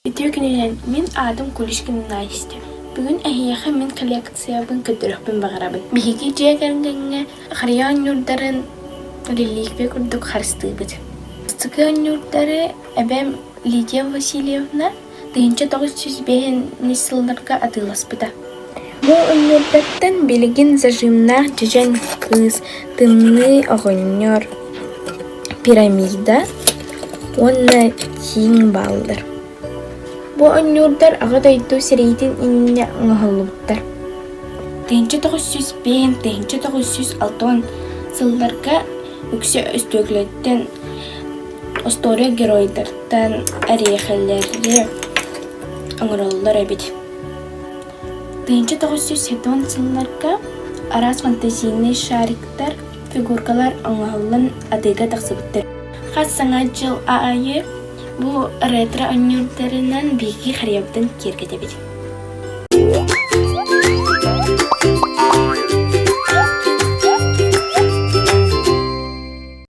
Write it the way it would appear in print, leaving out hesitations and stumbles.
Үтүө күнүнэн, мин аатым Куличкина Настя. Бүгүн эһиэхэ мин коллекциябын көрдөрүөхпүн баҕарабын. Биһиги дьиэ кэргэҥҥэ харыйа оонньуурдарын реликвия курдук харыстыыбыт. Бастакы оонньуурдары эбэм Лидия Васильевна 1905 сылларга атыыласпыта. Бу оонньуурдартан билигин зажимнаах дьэдьэн кыыс, тымныы оҕонньор, пирамида уонна тииҥ бааллар. Бу оонньуурдар Аҕа дойду сэриитин иннинэ оҥоһуллубуттар. 1905-1960 сылларга үксэ өстүөкүлэттэн, остуоруйа геройдартан эриэхэлэри оҥороллор эбит. 1970 сылларга араас фантазийнай шариктар, фигуркалар оҥоһуллан атыыга тахсыбыттар. Хас Саҥа дьыл аайы бу ретро оонньуурдарынан биһиги харыйабытын киэргэтэбит.